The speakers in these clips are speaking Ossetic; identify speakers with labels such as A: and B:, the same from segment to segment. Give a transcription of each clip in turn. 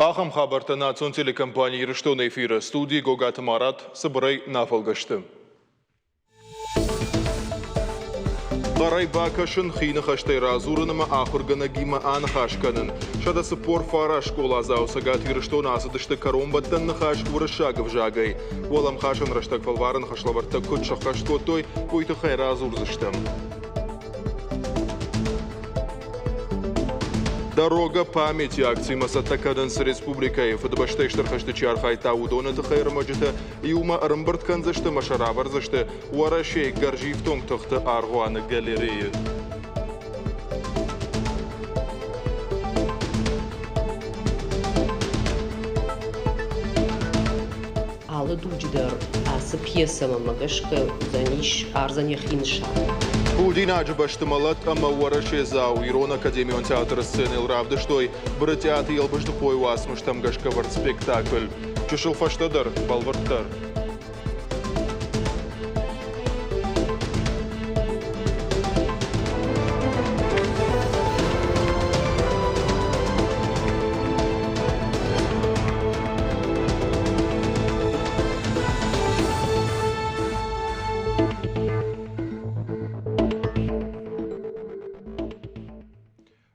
A: Ахӕм хабӕрттӕ национ телекомпани Ирыстоны эфиры студийы Гогаты Марат цыбырӕй нӕ фӕлгӕсты. Хъӕрӕй бакӕсын, хи ныхӕстӕй радзурын ӕмӕ ахуыргӕнӕгимӕ аныхас кӕнын. 149 скъоладзау Цӕгат Ирыстоны ацыдысты кӕронбӕттӕн ныхас уырыссаг ӕвзагӕй. Уӕлӕмхасӕн рӕстӕг фӕлварӕн хӕслӕвӕрдтӕ куыд сӕххӕст кодтой, уый тыххӕй радзурдзыстӕм. Дорога памяти акцимӕ цӕттӕ кӕнынц республикӕйы Фыдыбӕстӕйы Стыр хӕсты чи архайдта, уыдоны тыххӕй ӕрмӕджытӕ иумӕ ӕрӕмбырд кӕндзысты ӕмӕ сӕ равӕрдзысты Уӕрӕсейы гӕрзифтонг тыхты аргъуаны галерейы.
B: Алы дуджы дӕр ацы пьесӕмӕ гӕсгӕ уыдзӕнис ардзӕн йӕхи нысан.
A: Худинаджы бӕсты мӕлӕт ӕмӕ Уӕрӕседзау Ирон академион театры сценӕйыл равдыстой Брытъиаты Елбыздыхъойы уацмыстӕм гӕсгӕ вӕрд спектакль. Чысыл фӕстӕдӕр, бӕлвырддӕр.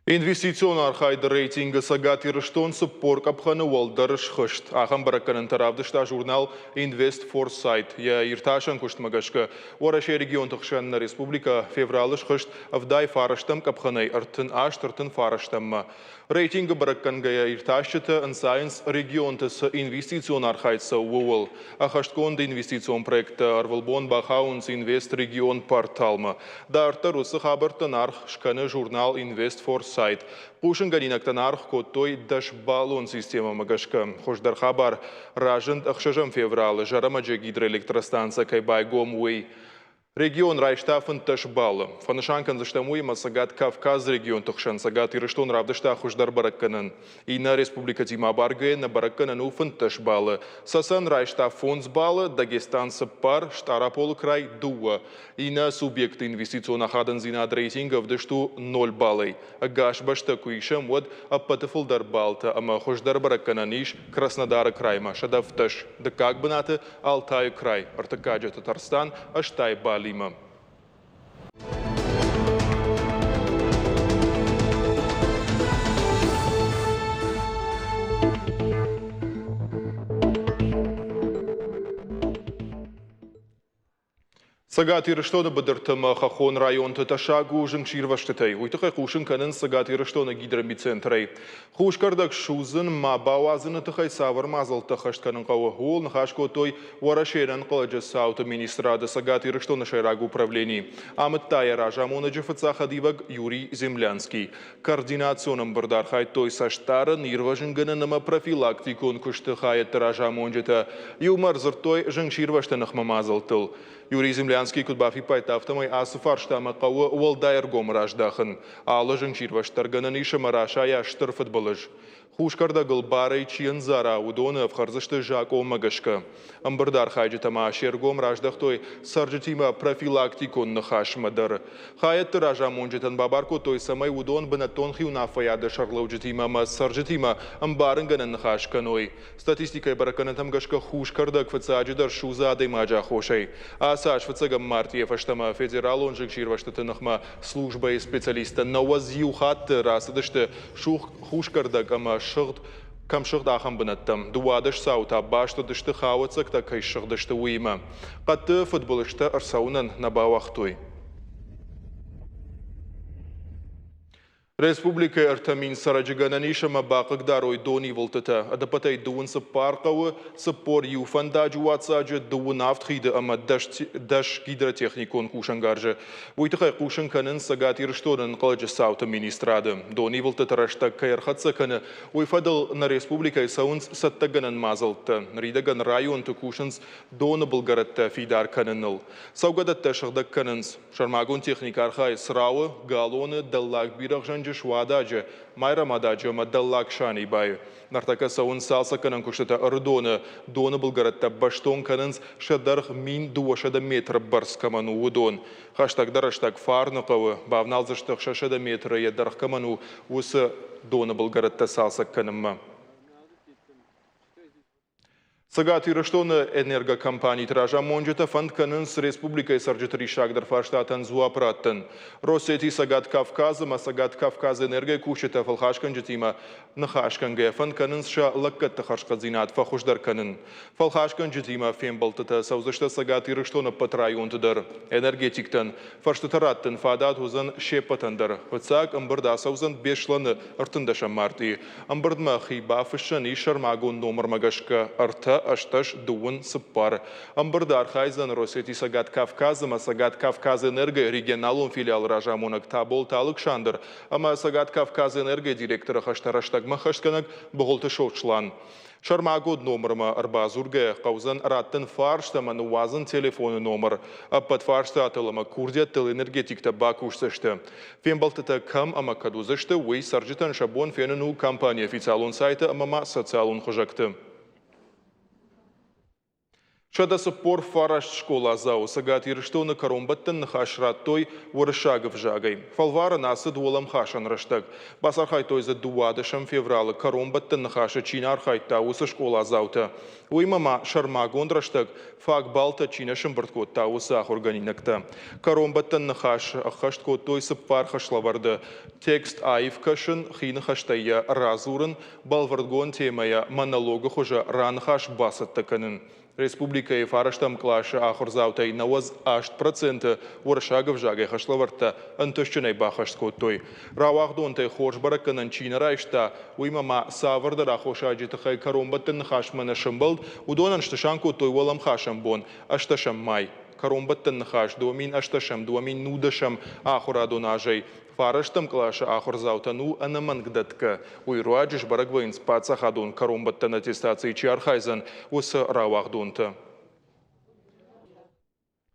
A: Инвестицион архайды рейтингы Цӕгат Ирыстон 40 къӕпхӕны уӕлдӕр схызт. Ахӕм бӕрӕггӕнӕнтӕ равдыста журнал Invest Foresight. Йӕ иртасӕн куыстмӕ гӕсгӕ, Уӕрӕсейы регионты хсӕн нӕ республикӕ февралы схызт 79 къӕпхӕнӕй 38 39-мӕ. Рейтингы бӕрӕггӕнгӕйӕ иртасджытӕ ӕнцайынц регионты цы инвестицион архайд цӕуы, ууыл. Ӕххӕстгонд инвестицион проекттӕ ӕрвылбон бахауынц Инвест-регион порталмӕ. Дарддӕр уыцы хабӕрттӕн аргъ скӕны журнал Инвестфорсайт. Хъусынгӕнинӕгтӕн аргъ кодтой дӕсбаллон системӕмӕ гӕсгӕ. Хуыздӕр хабар разынд ӕхсӕзӕм февралы Зӕрӕмӕджы гидроэлектростанцӕ кӕй байгом, уый. Регион райста 15 баллы. Фӕнысан кӕндзыстӕм уый, ӕмӕ Цӕгат Кавказы регионты хсӕн Цӕгат Ирыстон равдыста хуыздӕр бӕрӕггӕнӕн. Иннӕ республикӕтимӕ абаргӕйӕ нӕ бӕрӕггӕнӕн у 15 баллы. Цӕцӕн райста 5 баллы, Дагестан цыппар, Стъараполы край дыууӕ. Иннӕ субъектты инвестицион ахадындзинад рейтинг ӕвдыст у ноль баллӕй. Ӕгас бӕстӕ куы исӕм, уӕд ӕппӕты фылдӕр баллтӕ ӕмӕ хуыздӕр бӕрӕггӕнӕн ис Краснодары краймӕ 117, дыккаг бынаты Алтайы край, ӕртыккаджы Татарстан 80 баллимӕ. Цӕгат Ирыстоны быдырты ӕмӕ хӕххон районты тӕссаг у зынгсирвӕзтытӕй. Уый тыххӕй хъусын кӕнынц Цӕгат Ирыстоны гидромедцентрӕй. Хус кӕрдӕг судзын ма бауадзыны тыххӕй цавӕр мадзӕлттӕ ӕххӕст кӕнын хъӕуы, ууыл ныхас кодтой Уӕрӕсейы ӕнӕнхъӕлӕджы цауты министрады Цӕгат Ирыстоны сӕйраг управленийы. Амыдта йӕ разамонӕджы фыццаг хӕдивӕг Юрий Землянский. Координацион ӕмбырды архайдтой цӕстдарӕн, ирвӕзынгӕнӕн ӕмӕ профилактикон куысты хайӕдты разамонджытӕ. Иумӕ ӕрдзырдтой зынгсирвӕзты ныхмӕ мадзӕлттыл. Юрий Землянский куыд бафиппайдта, афтӕмӕй ацы фарстамӕ хъӕуы уӕлдай ӕргом раздахын. Алы зынгсирвӕзт дӕр гӕнӕн ис ӕмӕ расайа стыр фыдбылыз. Хус кӕрдӕгыл барӕй чи ӕндзара, уыдоны ӕфхӕрдзысты закъонмӕ гӕсгӕ. Ӕмбырды архайджытӕ ма се ргом раздӕхтой цӕрджытимӕ профилактикон ныхасмӕ дӕр. Хайӕдты разамонджытӕн бабар кодтой, цӕмӕй уыдон бынӕттон хиуынаффӕйады сӕргълӕуджытимӕ ӕмӕ цӕрджытимӕ ӕмбарынгӕнӕн ныхас кӕной. Статистикӕйы бӕрӕггӕнӕнтӕм гӕсгӕ хус кӕрдӕг фыццаджыдӕр судзы адӕймаджы аххосӕй. Ацы аз фыццӕгӕм мартъийӕ фӕстӕмӕ федералон зынгсирвӕзтыты ныхмӕ службӕйы специалисттӕ 91 хатты рацыдысты хусгӕрдӕг ӕмӕ сыгъд кӕм сыгъд, ахӕм бынӕттӕм. 12 цауы та баст уыдысты хауӕццӕгтӕ кӕй ссыгъдысты, уыимӕ. Хъӕдты фыдбылызтӕ ӕрцӕуынӕн нӕ бауагътой. Республикӕйы 3000 цӕрӕджы гӕнӕн ис ӕмӕ бахъыгдарой донивылдтытӕ. Ӕдӕппӕтӕй дыууын цыппар хъӕуы, 41 фӕндаджы уаццаджы, дыууын авд хиды ӕмӕ дӕс гидротехникон кусӕнгарзы. Уый тыххӕй хъусын кӕнынц Цӕгат Ирыстоны ӕнхъӕлӕджы цауты министрады. Донивылдтыты рӕстӕг кӕй ӕрхӕццӕ кӕны, уый фӕдыл нӕ республикӕйы цӕуынц цӕттӕгӕнӕн мадзӕлттӕ. Ныридӕгӕн районты кусынц доны былгӕрӕттӕ фидар кӕныныл. Цӕугӕдӕттӕ сыгъдӕг кӕнынц. Сӕрмагонд техникӕ архайы Црауы, Галоны, Дӕллаг Бирӕгъзӕнджы, Суададжы, Майрӕмададжы ӕмӕ Дӕллаг Санибайы. Ныртӕккӕ цӕуынц цалцӕггӕнӕн куыстытӕ Ӕрыдоны. Доны былгӕрӕттӕ бӕстон кӕнынц, сӕ дӕргъ 1200 метры бӕрц кӕмӕн у, уыдон. Хӕстӕгдӕр рӕстӕг Фарны хъӕуы бавналдзысты 600 метры йӕ дӕргъ кӕмӕн у, уыцы доны былгӕрӕттӕ цалцӕг кӕнынмӕ. Цӕгат Ирыстоны энергокомпаниты разамонджытӕ фӕнд кӕнынц республикӕйы цӕрджыты риссагдӕр фарстатӕн дзуапп раттын. Россети Цӕгат Кавказ ӕмӕ Цӕгат Кавказэнерго-йы кусджытӕ фӕлхасгӕнджытимӕ ныхасгӕнгӕйӕ фӕнд кӕнынц сӕ лӕггӕдты хӕрзхъӕддзинад фӕхуыздӕр кӕнын. Фӕлхасгӕнджытимӕ фембӕлдтытӕ цӕудзысты Цӕгат Ирыстоны ӕппӕт районты дӕр. Энергетиктӕн фӕрстытӕ раттын фадат уыдзӕн се ппӕтӕн дӕр. Фыццаг ӕмбырд ацӕудзӕн Беслӕны 13 мартъийы. Ӕмбырдмӕ хи бафыссӕн ис сӕрмагонд номырмӕ гӕсгӕ 3 18 34. Ӕмбырды архайдзӕн Россети Цӕгат Кавказ ӕмӕ Цӕгат Кавказэнерго-йы регионалон филиалы разамонӕг Таболты Алыксандр ӕмӕ Цӕгат Кавказэнерго-йы директоры хӕстӕ рӕстӕгмӕ ӕххӕстгӕнӕг Быгъуылты Сослан. Сӕрмагонд номырмӕ ӕрбадзургӕйӕ хъӕудзӕн раттын фарст ӕмӕ ныууадзын телефоны номыр. Ӕппӕт фарстатыл ӕмӕ курдиӕттыл энергетиктӕ бакусдзысты. Фембӕлдтытӕ кӕм ӕмӕ кӕд уыдзысты, уый цӕрджытӕн сӕ бон фенын у компанийы официалон сайты ӕмӕ ма социалон хызӕгты. 149 скъоладзауы Цӕгат Ирыстоны кӕронбӕттӕн ныхас радтой уырыссаг ӕвзагӕй. Фӕлварӕн ацыд уӕлӕмхасӕн рӕстӕг. Бацархайдтой дзы 12 февралы кӕронбӕттӕн ныхасы чи нӕ архайдта, уыцы скъоладзаутӕ. Уыимӕ ма сӕрмагонд рӕстӕг фаг баллтӕ чи нӕ сӕмбырд кодта, уыцы ахуыргӕнинӕгтӕ. Кӕронбӕттӕн ныхас ӕххӕст кодтой цыппар хӕслӕвӕрды. Текст аив кӕсын, хи ныхӕстӕй йӕ радзурын, бӕлвырдгонд темӕйӕ монологы хуызы раныхас бацӕттӕ кӕнын. Республикӕйы фарӕстӕм къласы ахуырдзаутӕй 98% уырыссаг ӕвзагӕй хӕслӕвӕрдтӕ ӕнтыстджынӕй баххӕст кодтой. Рауагъдонтӕй хорз бӕрӕггӕнӕн чи нӕ райста, уыимӕ ма цавӕрдӕр аххосаджы тыххӕй кӕронбӕттӕн ныхасмӕ нӕ сӕмбӕлд, уыдонӕн снысан кодтой уӕлӕмхасӕн бон, ӕстдӕсӕм май. Кӕронбӕттӕн ныхас домин ӕстдӕсӕм, домин нудӕсӕм ахуырадон азӕй Фарӕстӕм къласы ахуырдзаутӕн у ӕнӕмӕнгдӕтгӕ. Уый руаджы сбӕрӕг вӕййынц паддзахадон кӕронбӕттӕн аттестацийы чи архайдзӕн, уыцы рауагъдонтӕ.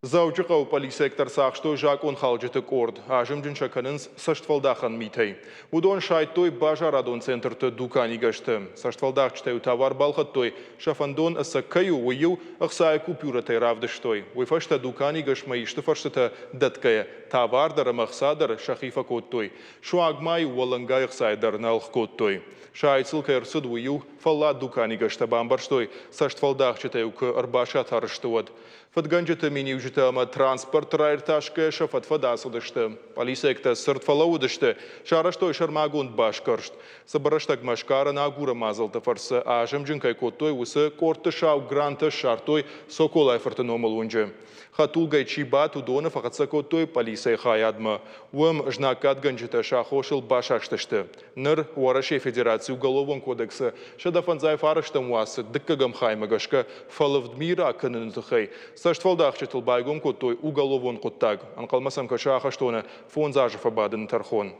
A: Дзӕуджыхъӕуы пъӕлицӕйӕгтӕ ӕрцахстой закъонхалджыты къорд. Азымджын сӕ кӕнынц цӕстфӕлдахӕн митӕй. Уыдон сайдтой базарадон центрты дуканигӕсты. Цӕстфӕлдахджытӕ-иу товар балхӕдтой, сӕ фӕндон ӕцӕг кӕй у, уый-иу ӕхцайы купюрӕтӕй равдыстой. Уый фӕстӕ дуканигӕсмӕ исты фӕрстытӕ дӕтгӕйӕ, товар дӕр ӕмӕ ӕхца дӕр сӕхи фӕкодтой. Суанг ма-иу уӕлӕнгай ӕхцайӕ дӕр нӕ ӕлгъ кодтой. Сайд сыл кӕй ӕрцыд, уый-иу фӕллад дуканигӕстӕ бамбӕрстой, цӕстфӕлдахджытӕ-иу куы ӕрбасатар сты, уӕд. Фыдгӕнджыты миниуджытӕ ӕмӕ транспорт раиртасгӕйӕ сӕ фӕд-фӕд ацыдысты. Пъӕлицӕйӕгтӕ цырд фӕлӕууыдысты, сарӕзтой сӕрмагонд басгӕрст. Цыбыр рӕстӕгмӕ сгарӕн агурӕн мадзӕлтты фӕрцы азымджын кӕй кодтой, уыцы къордты сау грантӕ ссардтой Цоколайы-фырты номыл уынджы. Хӕдтулгӕйы чи бадт, уыдоны фӕхӕццӕ кодтой пъӕлицӕйы хайадмӕ. Уым знаггадгӕнджытӕ сӕ аххосыл басастысты. Ныр Уӕрӕсейы Федерацийы Уголовон кодексы 159 уацы дыккӕгӕм хаймӕ гӕсгӕ фӕлывд ми ракӕныны тыххӕй цӕстфӕлдахджытыл байгом кодтой уголовон хъуыддаг. Ӕнхъӕлмӕ сӕм кӕсы ахӕстоны фондз азы фӕбадыны тӕрхон.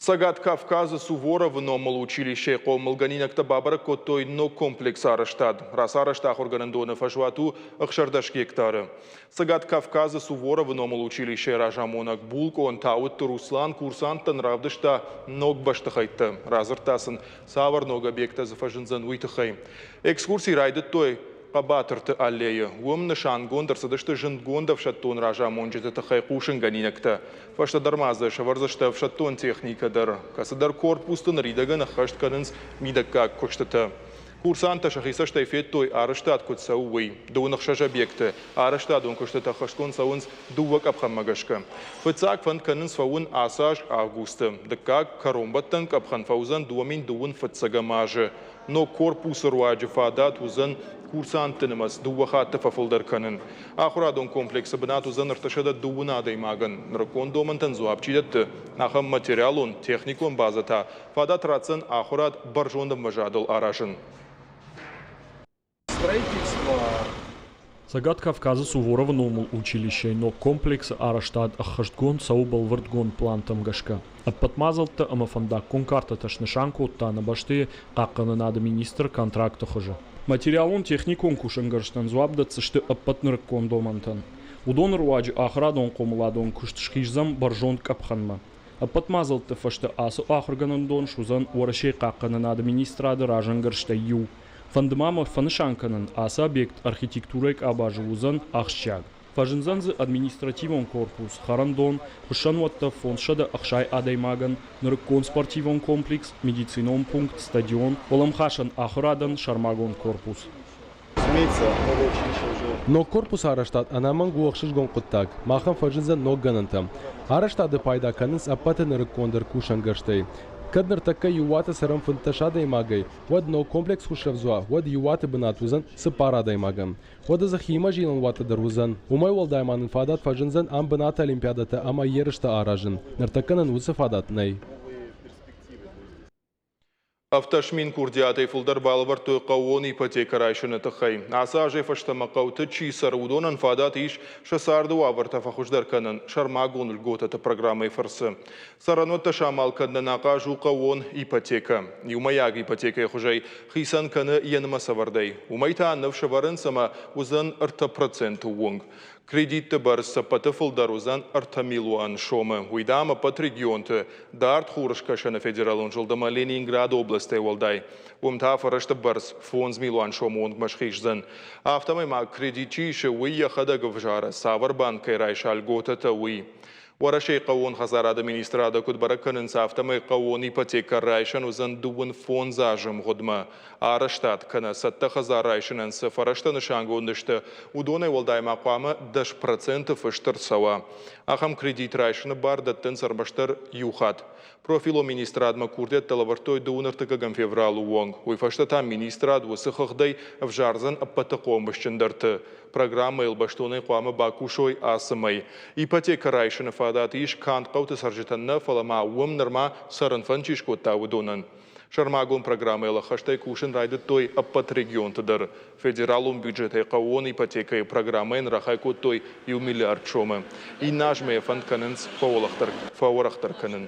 A: Цӕгат Кавказы Суворовы номыл училищейы хъомылгӕнинӕгтӕ бабӕрӕг кодтой ног комплексы арӕзтад. Рацарӕзт ахуыргӕнӕндоны фӕзуат у 16 гектары. Цӕгат Кавказы Суворовы номыл училищейы разамонӕг булкъон Тауытты Руслан курсанттӕн равдыста ног бӕстыхӕйттӕ. Радзырдта сын, цавӕр ног объекттӕ дзы фӕзындзӕн, уый тыххӕй. Экскурси райдыдтой Хъӕбатырты аллейы. Уым нысангонд ӕрцыдысты зындгонд ӕфсӕддон разамонджыты тыххӕй хъусынгӕнинӕгтӕ. Фӕстӕдӕр ма дзы сӕвӕрдзысты ӕфсӕддон техникӕ дӕр, кӕцыдӕр корпусты ныридӕгӕн ӕххӕст кӕнынц мидӕггаг куыстытӕ. Курсанттӕ сӕхи цӕстӕй федтой, арӕзтад куыд цӕуы, уый. Дыууын ӕхсӕз объекты арӕзтадон куыстытӕ ӕххӕстгонд цӕуынц дыууӕ къӕпхӕнмӕ гӕсгӕ. Фыццаг фӕнд кӕнынц фӕуын ацы аз августы, дыккаг, кӕронбӕттӕн къӕпхӕн фӕуыдзӕн 2002 фыццӕгӕм азы. Ног корпусы руаджы фадат уыдзӕн курсантты нымӕц дыууӕ хатты фӕфылдӕр кӕнын. Ахуырадон комплексы бынат уыдзӕн 330 адӕймагӕн. Нырыккон домӕнтӕн дзуапп чи дӕтты, ахӕм материалон, техникон базӕ та фадат ратдзӕн ахуырад бӕрзонд ӕмвӕзадыл аразын.
C: Строительство.
D: Цӕгат Кавказы Суворовы номыл училищейы ног комплексы арӕзтад ӕххӕстгонд цӕуы бӕлвырдгонд плантӕм гӕсгӕ. Ӕппӕт мадзӕлттӕ ӕмӕ фӕндаггон картӕтӕ снысан кодта нӕ бӕстӕйы хъахъхъӕнынады министр контракты хуызы. Материалон-техникон кусӕнгӕрзтӕн дзуапп дӕтдзысты ӕппӕт нырыккон домӕнтӕн. Уыдоны руаджы ахуырадон-хъомыладон куыст схиздзӕн бӕрзонд къӕпхӕнмӕ. Ӕппӕт мадзӕлтты фӕстӕ ацы ахуыргӕнӕндон суыдзӕн Уӕрӕсейы хъахъхъӕнынады министрады разӕнгӕрзтӕй иу. Фӕнды ма мӕ фӕнысан кӕнын, ацы объект архитектурӕйы къабазы уыдзӕн ахсджиаг. Фӕзындзӕн дзы административон корпус, хӕрӕндон, хуыссӕнуӕттӕ 560 адӕймагӕн, нырыккон спортивон комплекс, медицинон пункт, стадион, уӕлӕмхасӕн ахуырадӕн сӕрмагонд корпус.
C: Ног корпусы арӕзтад ӕнӕмӕнг у ӕхсызгон хъуыддаг. Махӕн фӕзындзӕн ног гӕнӕнтӕ. Арӕзтады пайда кӕнынц ӕппӕты нырыккондӕр кусӕнгӕрзтӕй. Кӕд ныртӕккӕ иу уаты цӕрӕм 15 адӕймагӕй, уӕд ног комплекс куы срӕвдз уа, уӕд иу уаты бынат уыдзӕн цыппар адӕймагӕн. Уӕдӕ дзы хиимӕ зилӕн уӕттӕ дӕр уыдзӕн. Уымӕй уӕлдай ма нын фадат фӕзындзӕн ам бынаты олимпиадӕтӕ ӕмӕ ерыстӕ аразын. Ныртӕккӕ нын уыцы фадат нӕй.
A: 17 000 курдиатӕй фылдӕр балӕвӕрдтой хъӕууон ипотекӕ райсыны тыххӕй. Ацы азӕй фӕстӕмӕ хъӕуты чи цӕры, уыдонӕн фадат ис сӕ царды уавӕртӕ фӕхуыздӕр кӕнын сӕрмагонд льготӕты программӕйы фӕрцы. Цӕрӕнуӕттӕ самал кӕнынӕн ахъаз у хъӕууон ипотекӕ. Иумӕйаг ипотекӕйы хуызӕй хицӕн кӕны йӕ нымӕцӕвӕрдӕй. Уымӕй та ныфс ӕвӕрынц ӕмӕ уыдзӕн 3% онг. Кредитты бӕрц ӕппӕты фылдӕр уыдзӕн 3 милуан сомы. Уый, дам, ӕппӕт регионты, дард Хурыскӕсӕны федералон зылд ӕмӕ Ленинграды областӕй уӕлдай. Уым та фӕрӕзты бӕрц 5 милуан сомы онгмӕ схиздзӕн. Афтӕмӕй ма кредит чи исы, уый йӕхӕдӕг ӕвзары, цавӕр банкӕй райса льготӕтӕ, уый. Уӕрӕсейы хъӕууон хӕдзарады министрады куыд бӕрӕг кӕнынц, афтӕмӕй хъӕууон ипотекӕ райсӕн уыдзӕн 35 азы мгъуыдмӕ. Арӕзтад кӕнӕ цӕттӕ хӕдзар райсынӕн цы фӕрӕзтӕ нысангонд сты, уыдонӕй уӕлдай ма хъуамӕ 10% фыст ӕрцӕуа. Ахӕм кредит райсыны бар дӕттынц ӕрмӕстдӕр иу хатт. Профилон министрадмӕ курдиӕттӕ лӕвӕрдтой 31 февралы онг. Уый фӕстӕ та министрад уыцы хыгъдӕй ӕвзардзӕн ӕппӕты хъомысджындӕрты. Программӕйыл бӕстонӕй хъуамӕ бакусой ацы мӕй. Ипотекӕ райсыны фадат ис канд хъӕуты цӕрджытӕн нӕ, фӕлӕ ма уым нырма цӕрын фӕнд чи скодта, уыдонӕн. Сӕрмагонд программӕйыл ӕххӕстӕй кусын райдыдтой ӕппӕт регионты дӕр. Федералон бюджетӕй хъӕууон ипотекӕйы программӕйӕн рахай кодтой иу миллиард сомы. Иннӕ азмӕ йӕ фӕнд кӕнынц фӕуӕрӕхдӕр кӕнын.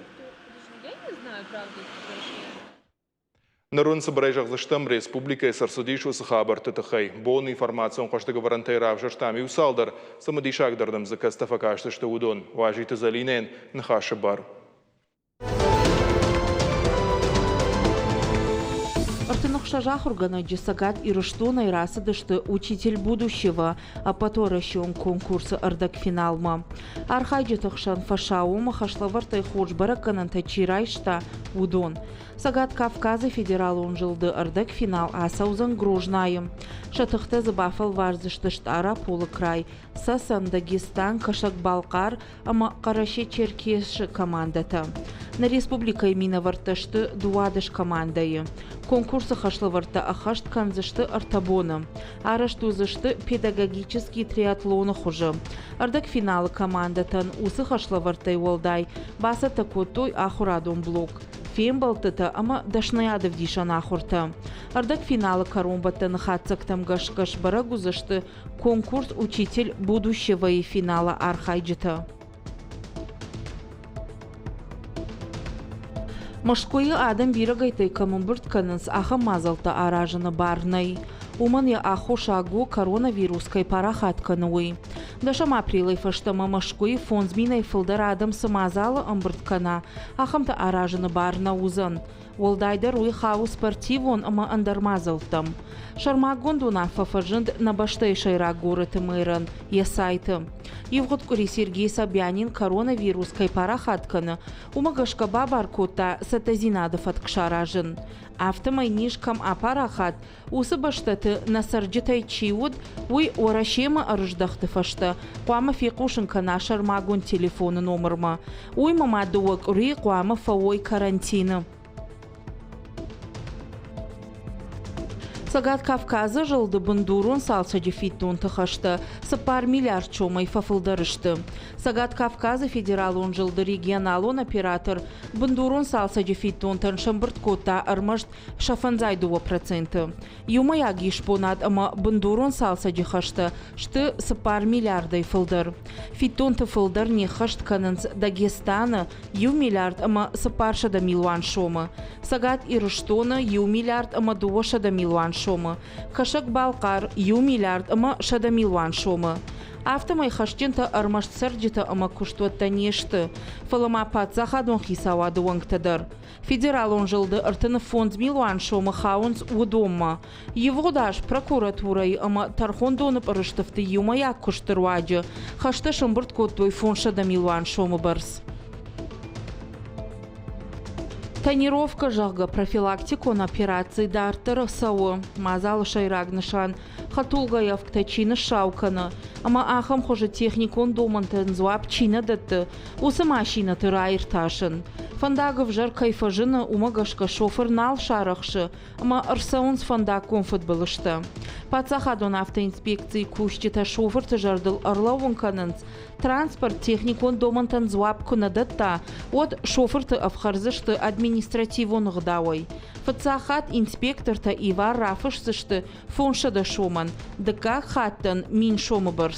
A: Ныр уын цыбырӕй зӕгъдзыстӕм, республикӕйы цы ӕрцыдис, уыцы хабӕртты тыххӕй. Бон информацион хъӕздыг ӕвӕрӕнтӕй равзӕрстам иу цалдӕр, цымыдисагдӕр нӕм дзы кӕцытӕ фӕкастысты, уыдон. Уазиты Зӕлинӕйӕн ныхасы бар.
E: 36 ахуыргӕнӕджы Цӕгат Ирыстонӕй рацыдысты «Учитель будущего» ӕппӕтуӕрӕсеон конкурсы ӕрдӕгфиналмӕ. Архайджыты хсӕн фӕсаууонмӕ хӕслӕвӕрдтӕй хорз бӕрӕггӕнӕнтӕ чи райста, уыдон. Цӕгат Кавказы федералон зылды ӕрдӕгфинал ацӕудзӕн Грознайы. Сӕ тыхтӕ дзы бафӕлвардзысты Стъараполы край, Цӕцӕн, Дагестан, Кӕсӕг-Балхъар ӕмӕ Хъӕрӕсе-Черкесы командӕтӕ. Нӕ республикӕйы минӕвӕрттӕ сты 12 командӕйы. Конкурсы хӕслӕвӕрдтӕ ӕххӕст кӕндзысты ӕртӕ боны. Арӕзт уыдзысты педагогический триатлоны хуызы. Ӕрдӕгфиналы командӕтӕн уыцы хӕслӕвӕрдтӕй уӕлдай бацӕттӕ кодтой ахуырадон блок, фембӕлдтытӕ ӕмӕ дӕсныйадӕвдисӕн ахуыртӕ. Ӕрдӕгфиналы кӕронбӕттӕны хатдзӕгтӕм гӕсгӕ сбӕрӕг уыдзысты конкурс «Учитель будущего»-йы финалы архайджытӕ. Мӕскуыйы адӕм бирӕгӕйттӕй кӕм ӕмбырд кӕнынц, ахӕм мадзӕлттӕ аразыны бар нӕй. Уымӕн йӕ аххосаг у, коронавирус кӕй парахат кӕны, уый. Дӕсӕм апрелӕй фӕстӕмӕ Мӕскуыйы 5000-ӕй фылдӕр адӕм цы мадзалы ӕмбырд кӕна, ахӕмтӕ аразыны бар нӕ уыдзӕн. Уӕлдайдӕр уый хауы спортивон ӕмӕ ӕндӕр мадзӕлттӕм. Сӕрмагонд уынаффӕ фӕзынд нӕ бӕстӕйы сӕйраг горӕты мэрӕн йӕ сайты. Ивгъуыд къуыри Сергей Собянин коронавирус кӕй парахат кӕны, уымӕ гӕсгӕ бабар кодта цӕттӕдзинады фӕтк саразын. Афтӕмӕй низ кӕм апарахат, уыцы бӕстӕты нӕ цӕрджытӕй чи уыд, уый Уӕрӕсемӕ ӕрыздӕхты фӕстӕ хъуамӕ фехъусын кӕна сӕрмагонд телефоны номырмӕ. Уыимӕ ма дыууӕ къуырийы хъуамӕ фӕуой карантины. Цӕгат Кавказы зылды бындурон цалцӕджы фиддонты хӕстӕ 4 миллиард сомӕй фӕфылдӕр сты. Цӕгат Кавказы федералон зылды регионалон оператор бындурон цалцӕджы фиддонтӕн сӕмбырд кодта ӕрмӕст сӕ 52%. Иумӕйаг исбонад ӕмӕ бындурон цалцӕджы хӕстӕ сты 4 миллиардӕй фылдӕр. Фиддонты фылдӕр не ххӕст кӕнынц Дагестаны 1 миллиард ӕмӕ 400 милуан сомы, Цӕгат Ирыстоны 1 миллиард ӕмӕ 200 милуан сомы, Кӕсӕг-Балхъар 1 миллиард ӕмӕ 100 милуан сомы. Афтӕмӕй хӕсджынтӕ ӕрмӕст цӕрджытӕ ӕмӕ куыстуӕттӕ не сты, фӕлӕ ма паддзахадон хицауады уӕнгтӕ дӕр. Федералон зылды 35 милуан сомы хауынц уыдонмӕ. Ивгъуыд аз прокуратурӕйы ӕмӕ тӕрхондоны пъырыстыфты иумӕйаг куысты руаджы хӕстӕ сӕмбырд кодтой 500 милуан сомы бӕрц. Тонировкӕ, зӕгъгӕ, профилактикон операци дарддӕр цӕуы. Мадзалы сӕйраг нысан хӕдтулгӕйы ӕвгтӕ чи ныссау кӕны ӕмӕ ахӕм хуызы техникон домӕнтӕн дзуапп чи нӕ дӕтты, уыцы машинӕты раиртасын. Фӕндаг ӕвзӕр кӕй фӕзыны, уымӕ гӕсгӕ шофыр нал сарӕхсы ӕмӕ ӕрцӕуынц фӕндаггон фыдбылызтӕ. Паддзахадон автоинспекцийы кусджытӕ шофырты зӕрдыл ӕрлӕууын кӕнынц, транспорт техникон домӕнтӕн дзуапп куы нӕ дӕтта, уӕд шофырты ӕфхӕрдзысты административон ӕгъдауӕй. Фыццаг хатт инспектортӕ ивар рафысдзысты 500 сомӕн, дыккаг хаттӕн 1000 сомы бӕрц.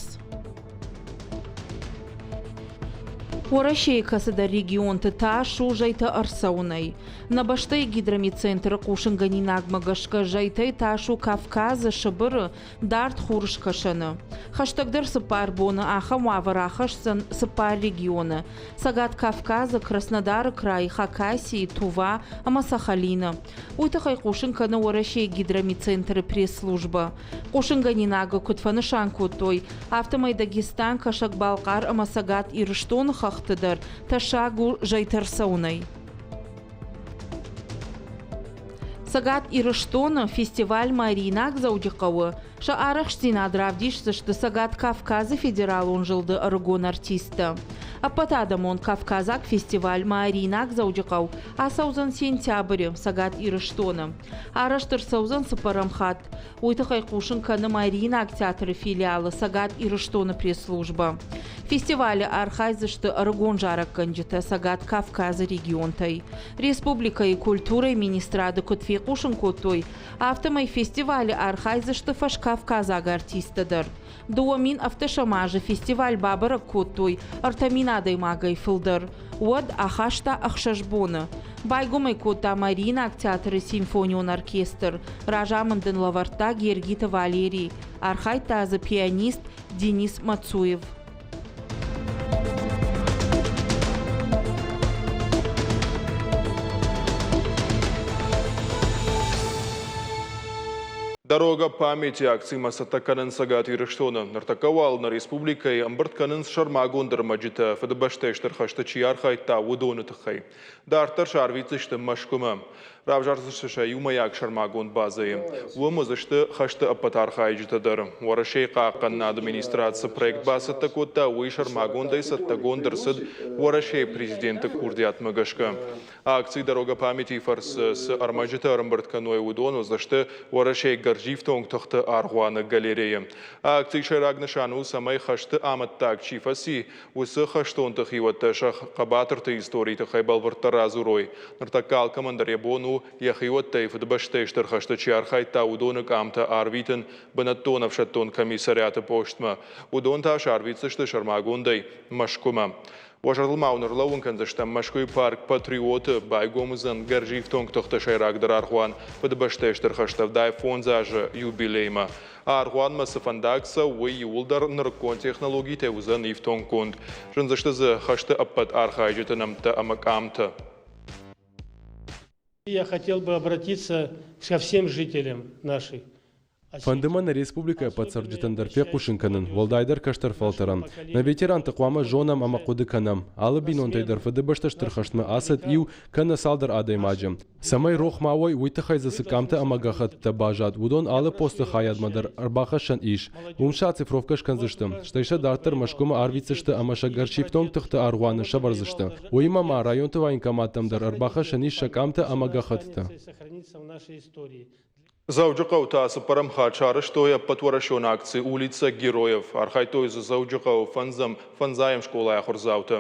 E: Уӕрӕсейы кӕцыдӕр регионты тас у зӕйтӕ ӕрцӕуынӕй. Нӕ бӕстӕйы гидрометцентры хъусынгӕнинагмӕ гӕсгӕ зӕйтӕй тас у Кавказы, Сыбыры, дард Хурыскӕсӕны. Хӕстӕгдӕр цыппар боны ахӕм уавӕр ахӕсдзӕн цыппар регионы: Цӕгат Кавказы, Краснодары крайы, Хакасийы, Тува ӕмӕ Сахалины. Уый тыххӕй хъусын кӕны Уӕрӕсейы гидрометцентры пресс-службӕ. Хъусынгӕнинагы куыд фӕнысан кодтой, афтӕмӕй Дагестан, Кӕсӕг-Балхъар ӕмӕ Цӕгат Ирыстоны хӕхты дӕр тӕссаг у зӕйтӕ рцӕуынӕй. Цӕгат Ирыстоны фестиваль Мариинаг Дзӕуджыхъӕуы сӕ арӕхстдзинад равдисдзысты Цӕгат Кавказы федералон зылды ӕрыгон артисттӕ. Ӕппӕтадӕмон кавказаг фестиваль Мариинаг Дзӕуджыхъӕу ацӕудзӕн сентябры Цӕгат Ирыстоны. Арӕзт ӕрцӕудзӕн цыппӕрӕм хатт. Уый тыххӕй хъусын кӕны Мариинаг театры филиалы Цӕгат Ирыстоны пресс-службӕ. Фестивалы архайдзысты ӕрыгон зарӕггӕнджытӕ Цӕгат Кавказы регионтӕй. Республикӕйы культурӕйы министрады куыд фехъусын кодтой, афтӕмӕй фестивалы архайдзысты фӕскавказаг артисттӕ дӕр. 2017 азы фестиваль бабӕрӕг кодтой 3000 адӕймагӕй фылдӕр. Уӕд ахаста ӕхсӕз боны. Байгом ӕй кодта Мариинаг театры симфонион оркестр, разамынд ын лӕвӕрдта Гергиты Валерий, архайдта дзы пианист Денис Мацуев.
A: Дорога памяти акцимӕ цӕттӕ кӕнынц Цӕгат Ирыстоны. Ныртӕккӕ уал нӕ республикӕйы ӕмбырд кӕнынц сӕрмагонд ӕрмӕджытӕ, Фыдыбӕстӕйы Стыр хӕсты чи архайдта, уыдоны тыххӕй. Дарддӕр сӕ арвитдзысты Мӕскуымӕ. Равзардзысты сӕ иумӕйаг сӕрмагонд базӕйы. Уым уыдзысты хӕсты ӕппӕт архайджытӕ дӕр. Уӕрӕсейы хъахъхъӕнынады министрад цы проект бацӕттӕ кодта, уый сӕрмагондӕй цӕттӕгонд ӕрцыд Уӕрӕсейы президенты курдиатмӕ гӕсгӕ. Акци «Дорога памяти» фӕрцы цы ӕрмӕджытӕ ӕрӕмбырд кӕной, уыдон уыдзысты Уӕрӕсейы гӕрзифтонг тыхты аргъуаны галерейы. Акцийы сӕйраг нысан у, цӕмӕй хӕсты амӕттаг чи фӕци, уыцы хӕстонты хиуӕттӕ сӕ хъӕбатырты историйы тыххӕй бӕлвырддӕр радзурой. Ныртӕккӕ алкӕмӕн дӕр йӕ бон у йӕ хиуӕттӕй Фыдыбӕстӕйы Стыр хӕсты чи архайдта, уыдоны къамтӕ арвитын бынӕттон ӕфсӕддон комиссариаты постмӕ. Уыдон та сӕ арвитдзысты сӕрмагондӕй Мӕскуымӕ. Уӕ зӕрдыл ма уын ӕрлӕууын кӕндзыстӕм, Мӕскуыйы парк Патриоты байгом уыдзӕн гӕрзифтонг тыхты сӕйрагдӕр аргъуан Фыдыбӕстӕйы Стыр хӕсты 75 азы юбилеймӕ. Аргъуанмӕ цы фӕндаг цӕуы, уый иууылдӕр нырыккон технологитӕй уыдзӕн ифтонггонд. Зындзысты дзы хӕсты ӕппӕт архайджыты нӕмттӕ ӕмӕ къамтӕ.
F: Я хотел бы обратиться ко всем жителям нашей
C: Фӕнды мӕ нӕ республикӕйы ӕппӕт цӕрджытӕн дӕр фехъусын кӕнын, уӕлдайдӕр кӕстӕр фӕлтӕрӕн. Нӕ ветеранты хъуамӕ зонӕм ӕмӕ хъуыды кӕнӕм. Алы бинонтӕй дӕр Фыдыбӕстӕ Стыр хӕстмӕ ацыд иу кӕнӕ цалдӕр адӕймаджы. Цӕмӕй рох ма уой, уый тыххӕй дзы цы къамтӕ ӕмӕ гӕххӕттытӕ баззад, уыдон алы посты хайадмӕ дӕр ӕрбахӕссӕн ис. Уым сӕ оцифровкӕ скӕндзысты, стӕй сӕ дарддӕр Мӕскуымӕ арвитдзысты ӕмӕ сӕ гӕрзифтонг тыхты аргъуаны сӕвӕрдзысты. Уыимӕ ма районты военкоматтӕм дӕр ӕрбахӕссӕн ис сӕ къамтӕ ӕмӕ гӕххӕттытӕ.
A: Дзӕуджыхъӕуы та цыппӕрӕм хатт сарӕзтой ӕппӕтуӕрӕсеон акци «Улица героев». Архайдтой дзы Дзӕуджыхъӕуы фӕндзӕм, фӕндзайӕм скъолайы ахуырдзаутӕ.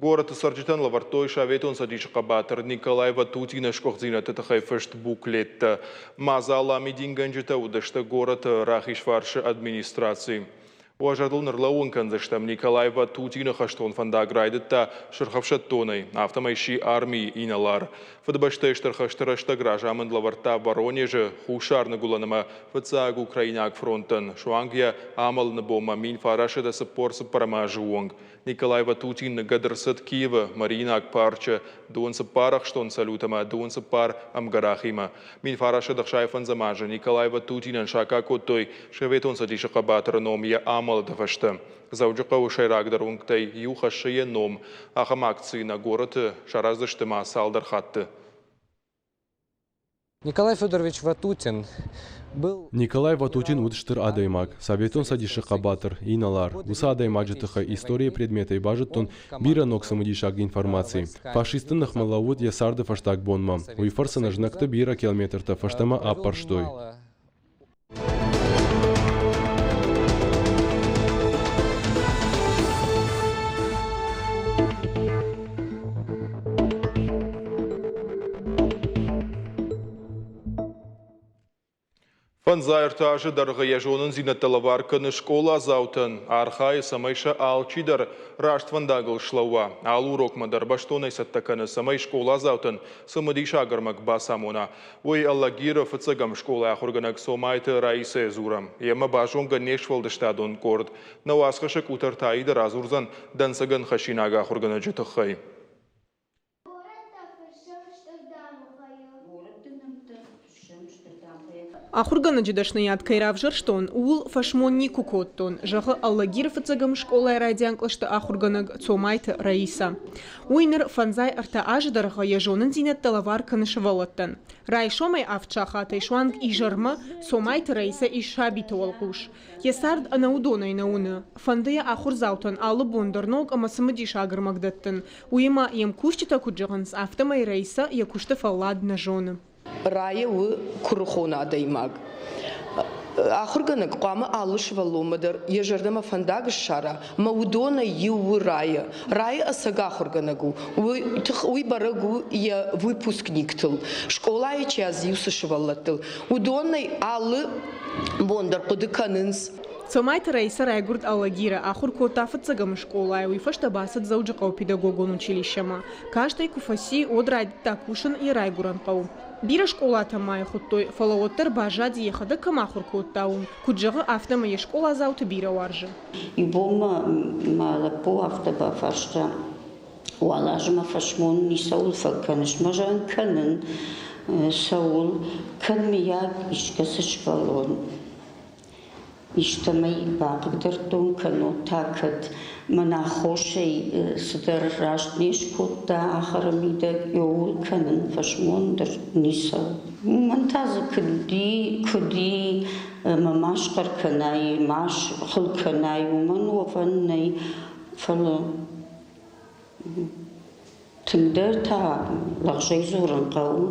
A: Горӕты цӕрджытӕн лӕвӕрдтой Советон Цӕдисы хъӕбатыр Николай Ватутины сгуыхтдзинӕдты тыххӕй фыст буклеттӕ. Мадзал амидингӕнджытӕ уыдысты горӕты рахизфарсы администрацийы. Уӕ зӕрдыл нырлӕууын кӕндзыстӕм, Николай Ватутины хӕстон фӕндаг райдыдта сырхӕфсӕддонӕй, афтӕмӕй сси армийы инӕлар. Фыдыбӕстӕйы Стыр хӕсты рӕстӕг разамынд лӕвӕрдта Воронежы, Хуссар-Ныгуылӕн ӕмӕ Фыццаг Украинаг фронттӕн, суанг йӕ амӕлыны бонмӕ 1940 цыппӕрӕм азы онг. Николай Ватутин ныгӕд ӕрцыд Киевы Мариинаг парчы дыууын цыппар ӕхстон салют ӕмӕ дыууын цыппар ӕмгӕрахимӕ. 1965 азы Николай Ватутинӕн саккаг кодтой Советон Цӕдисы хъӕбатыры ном йӕ амӕлӕты фӕстӕ. Дзӕуджыхъӕуы сӕйрагдӕр уынгтӕй иу хӕссы йӕ ном. Ахӕм акци нӕ горӕты сараздзысты ма цалдӕр хатты.
G: Николай Федорович Ватутин был
C: Николай Ватутин уыд стыр адӕймаг, Советон Цӕдисы хъӕбатыр, инӕлар. Уыцы адӕймаджы тыххӕй историйы предметӕй базыдтон бирӕ ног цымыдисаг информаци. Фашистты ныхмӕ лӕууыд йӕ царды фӕстаг бонмӕ. Уый фӕрцы нӕ знӕгты бирӕ километртӕ фӕстӕмӕ аппӕрстой.
A: Фӕндзай ӕртӕ азы дӕргъы йӕ зонындзинӕдтӕ лӕвар кӕны скъоладзаутӕн, архайы, цӕмӕй сӕ алчидӕр раст фӕндагыл слӕууа. Алы урокмӕ дӕр бӕстонӕй цӕттӕ кӕны, цӕмӕй скъоладзаутӕн цымыдисаг ӕрмӕг бацамона. Уый Алагиры фыццӕгӕм скъолайы ахуыргӕнӕг Цомайты Раисӕйӕ дзурӕм. Йемӕ базонгӕ не сфӕлдыстадон къорд. Нӕ уацхӕссӕг Къутӕрты Аида радзурдзӕн дӕнцӕгӕн хӕссинаг ахуыргӕнӕджы тыххӕй.
H: Ахуыргӕнӕджы дӕсныйад кӕй равзӕрстон, ууыл фӕсмон никуы кодтон, зӕгъы Алагиры фыццӕгӕм скъолайы райдиан кълӕсты ахуыргӕнӕг Цомайты Раисӕ. Уый ныр фӕндзай ӕртӕ азы дӕргъы йӕ зонындзинӕдтӕ лӕвар кӕны сывӕллӕттӕн. Райсомӕй авд сахатӕй суанг изӕрмӕ Цомайты Раисӕ ис сабиты уӕлхъус. Йӕ цард ӕнӕ уыдонӕй нӕ уыны. Фӕнды йӕ ахуырдзаутӕн алы бон дӕр ног ӕмӕ цымыдисаг ӕрмӕг дӕттын. Уыимӕ йе мкусджытӕ куыд зӕгъынц, афтӕмӕй Раисӕ йӕ куысты фӕллад нӕ зоны.
I: Райӕ у куырыхон адӕймаг. Ахуыргӕнӕг хъуамӕ алы сывӕллонмӕ дӕр йӕ зӕрдӕмӕ фӕндаг ссара, ӕмӕ уыдонӕй иу у Райӕ. Райӕ ӕцӕг ахуыргӕнӕг у. Уый, уый бӕрӕг у йӕ выпускниктыл, скъолайы чи азиу цы сывӕллӕттыл. Уыдонӕй алы бон дӕр хъуыды кӕнынц.
H: Цомайты Раисӕ райгуырд Алагиры, ахуыр кодта фыццӕгӕм скъолайы, уый фӕстӕ бацыд Дзӕуджыхъӕуы педагогон училищемӕ. Каст ӕй куы фӕци, уӕд райдыдта кусын йӕ райгуырӕн хъӕуы. Бирӕ скъолатӕм ма йӕ хуыдтой, фӕлӕ уӕддӕр баззади, йӕхӕдӕг кӕм ахуыр кодта, уым. Куыд зӕгъы, афтӕмӕй йе скъоладзауты бирӕ уарзы.
J: Иу бон ма мӕ лӕппу афтӕ бафарста, уал азы мӕ фӕсмон ницӕуыл фӕкӕныс, мӕ зӕгъын кӕнын, цӕуыл, кӕд мыййаг искӕцы сывӕллон истӕмӕй бахъыгдардтон кӕннод та кӕд мӕн аххосӕй цыдӕр раст не скодта ахӕры мидӕг, ууыл кӕнын фӕсмон дӕр ницӕуыл. Уымӕн та дзы куыд и, куыд и, ӕмӕ ма схъӕр кӕнай, ма схыл кӕнай, уымӕн уӕвӕн нӕй, фӕлӕ Тынгдӕр та лӕгъзӕй дзурын хъӕуы.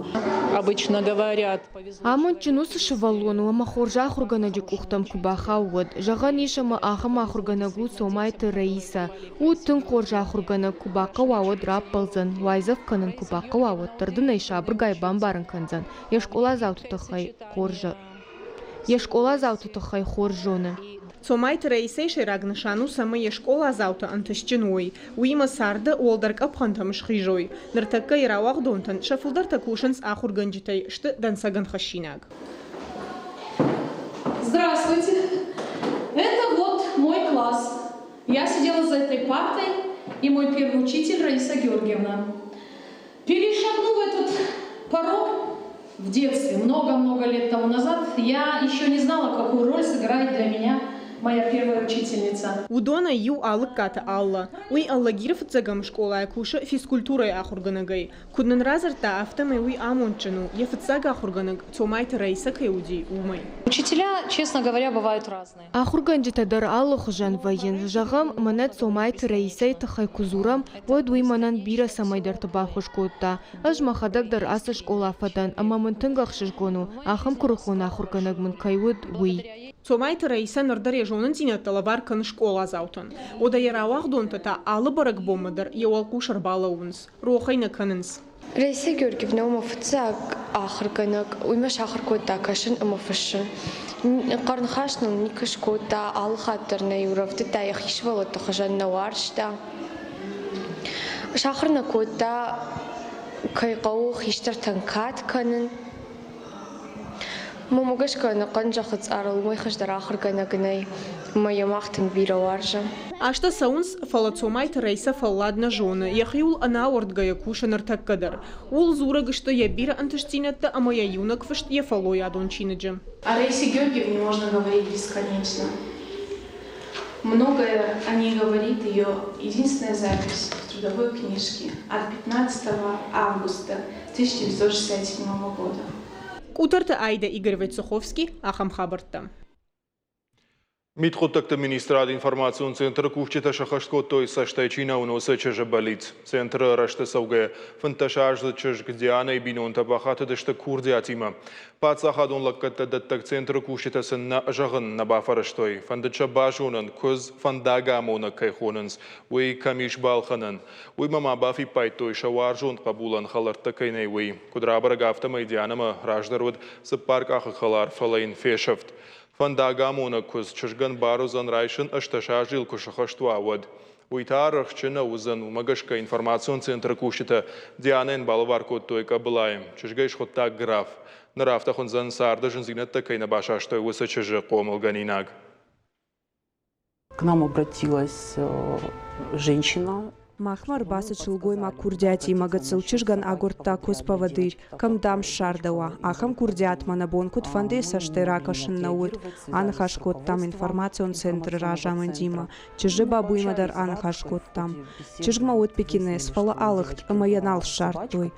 K: Обычно говорят.
L: Амондджын уыцы сывӕллон у ӕмӕ хорз ахуыргӕнӕджы къухтӕм куы бахауы, уӕд. Зӕгъӕн ис, ӕмӕ ахӕм ахуыргӕнӕг у Цомайты Раисӕ. У тынг хорз ахуыргӕнӕг, куы бахъӕуа, уӕд раппӕлдзӕн, уайдзӕф кӕнын куы бахъӕуа, уӕддӕр дын ӕй сабыргай бамбарын кӕндзӕн, йе скъоладзауты тыххӕй хорз Йе скъоладзауты тыххӕй хорз зоны.
H: Цомайты Раисӕйы сӕйраг нысан у, цӕмӕй йе скъоладзаутӕ ӕнтыстджын уой, уыимӕ царды уӕлдӕр къӕпхӕнтӕм схизой. Ныртӕккӕ йӕ рауагъдонтӕн сӕ фылдӕртӕ кусынц ахуыргӕнджытӕй, сты дӕнцӕгӕн хӕссинаг.
K: Здравствуйте! Это вот мой класс. Я сидела за этой партой, и мой первый учитель Раиса Георгиевна. Перешагнув этот порог в детстве, много-много лет тому назад, я еще не знала, какую роль сыграет для меня моя первая учительница.
H: Уыдонӕй иу Алыккаты Алла. Уый Алагиры фыццӕгӕм скъолайы кусы физкультурӕйы ахуыргӕнӕгӕй. Куыд нын радзырдта, афтӕмӕй уый амондджын у, йӕ фыццаг ахуыргӕнӕг Цомайты Раисӕ кӕй уыди, уымӕй.
K: Учителя, честно говоря, бывают разные.
L: Ахуыргӕнджытӕ дӕр алыхуызӕн вӕййынц. Зӕгъӕм, мӕнӕ Цомайты Раисӕйы тыххӕй куы дзурӕм, уӕд уый мӕнӕн бирӕ цӕмӕйдӕрты баххуыс кодта. Ӕз мӕхӕдӕг дӕр ацы скъола фӕдӕн ӕмӕ мын тынг ӕхсызгон у, ахӕм куырыхон ахуыргӕнӕг мын кӕй уыд, уый.
H: Цомайты Раисӕ ныр дӕр йӕ зонындзинӕдтӕ лӕвар кӕны скъоладзаутӕн. Уӕдӕ йӕ рауагъдонтӕ та алы бӕрӕгбонмӕ дӕр йӕ уӕлхъус ӕрбалӕууынц, рох ӕй нӕ кӕнынц.
L: Раиса Георгиевна у мӕ фыццаг ахуыргӕнӕг. Уый мӕ сахуыр кодта кӕсын ӕмӕ фыссын. Хъӕрныхас ныл никуы скодта, алы хатт дӕр нӕ-иу рӕвдыдта, йӕхи сывӕллӕтты хуызӕн нӕ уарзта. Сахуыр нӕ кодта, кӕй хъӕуы хистӕртӕн кад кӕнын. Мӕнмӕ гӕсгӕ ӕнӕхъӕн зӕххы цъарыл уымӕй хуыздӕр ахуыргӕнӕг нӕй, ӕмӕ йӕ мах тынг бирӕ уарзӕм.
H: Азтӕ цӕуынц, фӕлӕ Цомайты Раисӕ фӕллад нӕ зоны, йӕхиуыл ӕнӕауӕрдгӕйӕ кусы ныртӕккӕ дӕр. Ууыл дзурӕг сты йӕ бирӕ ӕнтыстдзинӕдтӕ ӕмӕ йӕ иунӕг фыст йӕ фӕллойадон чиныджы.
M: О Раисе Георгиевне можно говорить бесконечно. Многое о ней говорит ее единственная запись в трудовой книжке от 15 августа 1967 года.
H: Къутӕрты Аидӕ Игорь Войцеховский ахӕм хабӕрттӕ.
A: Мидхъуыддӕгты министрады информацион центры кусджытӕ сӕххӕст кодтой цӕстӕй чи нӕ уыны, уыцы чызджы бӕллиц. Центры рӕзты цӕугӕ 15-аздзыд чызг Дианӕйы бинонтӕ бахатыдысты курдиатимӕ. Паддзахадон лӕггӕдтӕ дӕттӕг центры кусджытӕ сын нӕ зӕгъын нӕ бафӕрӕзтой. Фӕндыд сӕ базонын, куыдз фӕндагамонӕг кӕй хонынц, уый кӕм ис балхӕнӕн. Уыимӕ ма бафиппайдтой, сӕ уарзон хъӕбулӕн хӕлӕрттӕ кӕй нӕй, уый. Куыд рабӕрӕг, афтӕмӕй Дианӕмӕ раздӕр уыд цыппаркъахыг хӕлар, фӕлӕ йын фесӕфт. Фӕндагамонӕг куыдз чызгӕн бар уыдзӕн райсын 18 азы йыл куы сыхӕст уа, уӕд. Уый та рӕхджы нӕ уыдзӕн, уымӕ гӕсгӕ информацион центры кусджытӕ Дианӕйӕн балӕвар кодтой къӕбылайы. Чызгӕй схуыдта граф. Ныр афтӕ хуындзӕн, царды зындзинӕдтӕ кӕй нӕ басастой, уыцы чызджы хъомылгӕнинаг.
N: К нам обратилась женщина.
O: Махмӕ ӕрбацыд сылгоймаг курдиатимӕ гыццыл чызгӕн агуырдта куыдз-поводырь, кӕм, дам, ссардӕуа, ахӕм курдиатмӕ нӕ бон куыдфӕндыйы цӕстӕй ракӕсын нӕ уыд. Аныхас кодтам информацион центры разамындимӕ, чызджы бабуимӕ дӕр аныхас кодтам. Чызгмӕ уыд пекинес, фӕлӕ алыгъд ӕмӕ йӕ нал ссардтой.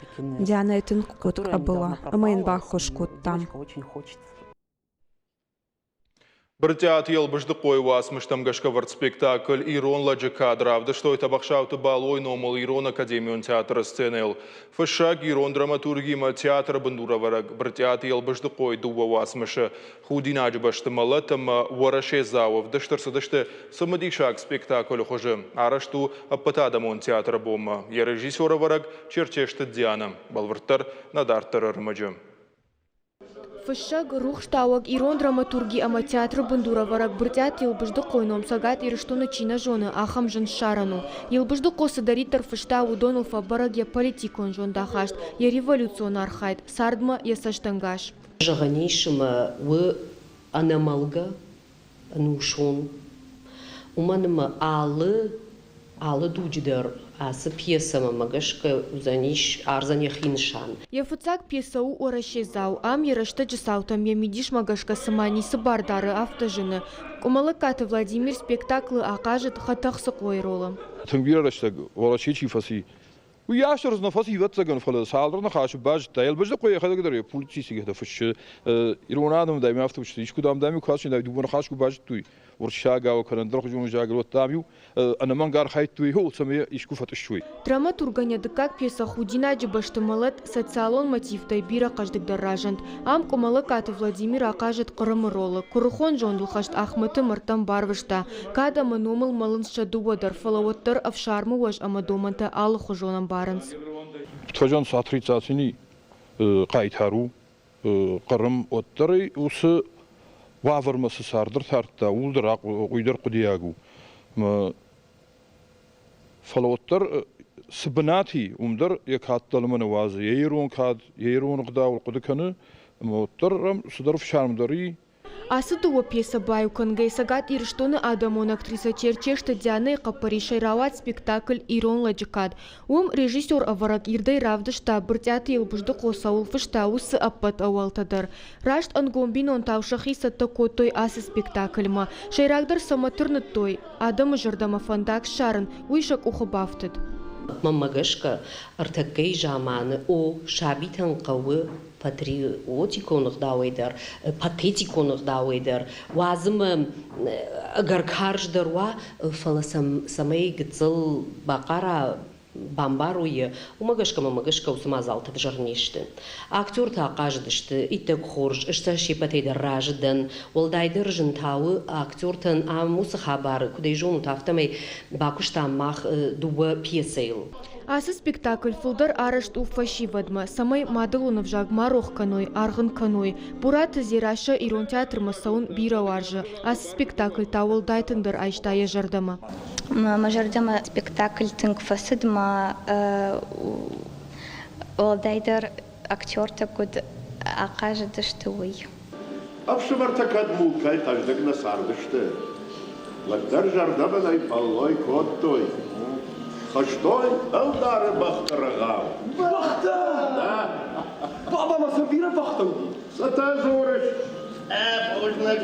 O: Дианӕ тынг хъуыд къӕбыла ӕмӕ йын баххуыс кодтам.
A: Брытъиаты Елбыздыхъойы уацмыстӕм гӕсгӕ ӕвӕрд спектакль «Ирон лӕджы кад» равдыстой Тӕбӕхсауты Балойы номыл Ирон академион театры сценӕйыл. Фыссӕг, ирон драматургимӕ театры бындурӕвӕрӕг Брытъиаты Елбыздыхъойы дыууӕ уацмысы «Худинаджы бӕсты мӕлӕт» ӕмӕ «Уӕрӕседзау» ӕвдыст ӕрцыдысты цымыдисаг спектаклы хуызы. Арӕзт у ӕппӕтадӕмон театры бонмӕ. Йӕ режиссер-ӕвӕрӕг Черчесты Диана. Бӕлвырддӕр нӕ дарддӕры ӕрмӕджы.
L: Фыссӕг, рухстауӕг, ирон драматурги ӕмӕ театры бындурӕвӕрӕг Брытъиаты Елбыздыхъойы ном Цӕгат Ирыстоны чи нӕ зоны, ахӕм зын ссарӕн у. Елбыздыхъо цыдӕриддӕр фыста, уыдоныл фӕбӕрӕг йӕ политикон зондахаст, йӕ революцион архайд, цардмӕ йӕ цӕстӕнгас.
B: Зӕгъӕн ис, ӕмӕ у ӕнӕмӕлгӕ ӕнусон. Уымӕн ӕмӕ алы алы дуджы дӕр ацы пьесӕмӕ гӕсгӕ уыдзӕнис ардзӕн йӕхи нысан.
L: Йӕ фыццаг пьесӕ у «Уӕрӕседзау». Ам йӕ рӕстӕджы цаутӕм йӕ мидисмӕ гӕсгӕ цыма ницы бар дары, афтӕ зыны. Къуымӕллӕгкаты Владимир спектаклы ахъазыд Хӕтӕхцыхъойы ролы.
P: Тынг бирӕ рӕстӕг Уӕрӕсе чи фӕци, Уый ас нӕ фӕци, ӕвӕццӕгӕн, фӕлӕ цалдӕр ныхасы базыдта. Елбыздыхъо йӕхӕдӕг дӕр йӕ публицистикӕтӕ фыссы. Ирон адӕм дӕм афтӕ уыдысты, искуы дам дӕм-иу куы ацыди, дыууӕ ныхас куы базыдтой, уырыссагау кӕнӕ ӕндӕрхуызон ӕвзагыл, уӕд дам-иу ӕнӕмӕнг архайдтой, цӕмӕй искуы фӕтъыссой.
L: Драматургӕн йӕ дыккаг пьесӕ «Худинаджы бӕсты мӕлӕт» социалон мотивтӕй бирӕ хъӕздыгдӕр разынд. Ам Къуымӕллӕгкаты Владимир ахъазыд Хъырымы ролы, куырыхон зондылхӕст Ахмӕты мӕрдтӕм барвыста. Кад ӕмӕ номыл мӕлынц сӕ дыууӕ дӕр, фӕлӕ уӕддӕр ӕфсармы уӕз ӕмӕ домӕнтӕ алыхуызон ӕмбарынц.
P: Тхӕжан Сатрицацини хъайтар у Хъырым, уӕддӕр ӕй уыцы уавӕрмӕ цы цард ӕртардта, ууыл дӕр уый дӕр хъуыдыйаг у. Фӕлӕ уӕддӕр цы бынат и, уым дӕр йӕ кад дӕлӕмӕ нӕ уадзы. Йӕ ирон кад, йӕ ирон ӕгъдауыл хъуыды кӕны, ӕмӕ уӕддӕр ӕм цыдӕр ӕфсарм дӕр и.
L: Ацы дыууӕ пьесӕ баиу кӕнгӕй Цӕгат Ирыстоны адӕмон актрисӕ Черчесты Дианӕйы хъӕппӕрисӕй рауад спектакль «Ирон лӕджы кад». Уым режиссер-ӕвӕрӕг ирдӕй равдыста, Брытъиаты Елбыздыхъо цӕуыл фыста, уыцы ӕппӕт ӕууӕлтӕ дӕр. Раст ӕнгом бинонтау сӕхи цӕттӕ кодтой ацы спектакльмӕ. Сӕйрагдӕр цӕмӕ тырныдтой, адӕмы зӕрдӕмӕ фӕндаг ссарын, уый сӕ къухы бафтыд.
B: Мӕнмӕ гӕсгӕ, ӕртӕккӕйы заманы, о, сабитӕн хъӕуы патриотикон ӕгъдауӕй дӕр, патетикон ӕгъдауӕй дӕр, уадзымӕ ӕгӕр карз дӕр уа, фӕлӕ сӕм цӕмӕй гыццыл бахъара, бамбарой йӕ, уымӕ гӕсгӕ мӕмӕ гӕсгӕ уыцы мадзалтӕ ӕвзӕр не сты. Актертӕ ахъазыдысты иттӕг хорз, ӕз сӕ се ппӕтӕй дӕр разы дӕн. Уӕлдайдӕр зын та у актертӕн ам уыцы хабар, куыд ӕй зонут, афтӕмӕй бакуыстам мах дыууӕ пьесӕйыл.
L: Ацы спектакль фылдӕр арӕзт у фӕсивӕдмӕ, цӕмӕй мадӕлон ӕвзаг ма рох кӕной, аргъ ын кӕной. Бураты Дзерассӕ ирон театрмӕ цӕуын бирӕ уарзы. Ацы спектакль та уӕлдай тынгдӕр айста йӕ зӕрдӕмӕ.
Q: Мӕ зӕрдӕмӕ спектакль тынг фӕцыд, мӕ уӕлдайдӕр актертӕ куыд ахъазыдысты, уый.
R: Ӕфсымӕртӕ кӕд мулкӕй хъӕздыг нӕ цардысты, уӕддӕр зӕрдӕбынӕй фӕллой кодтой. Хызтой ӕлдары бӕхты рӕгъау.
S: Бӕхтӕ? Бабамӕ цы бирӕ бӕхтӕ уыди?
R: Цытӕ дзурыс? Бузныг.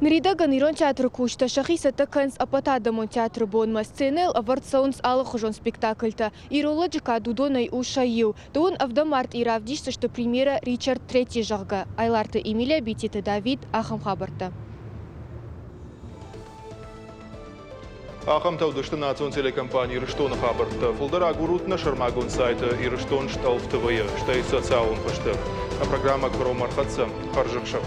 L: Ныридӕгӕн Ирон театры кусджытӕ сӕхи цӕттӕ кӕнынц ӕппӕтадӕмон театры бонмӕ. Сценӕйыл ӕвӕрд цӕуынц алыхуызон спектакльтӕ. Ирон лӕджы кад уыдонӕй у сӕ иу. Дыууын ӕвдӕм мартъи равдисдзысты премьерӕ «Ричард Третий», зӕгъгӕ. Айларты Эмилия, Битеты Давид, ахӕм хабӕрттӕ.
A: Ахӕмтӕ уыдысты национ телекомпани «Ирыстоны» хабӕрттӕ. Фылдӕр агурут нӕ сӕрмагонд сайты «Ирыстон стъӕлф ТВ-йы», стӕй социалон хызты. Нӕ программӕ кӕронмӕ ӕрхӕццӕ. Хӕрзӕхсӕв.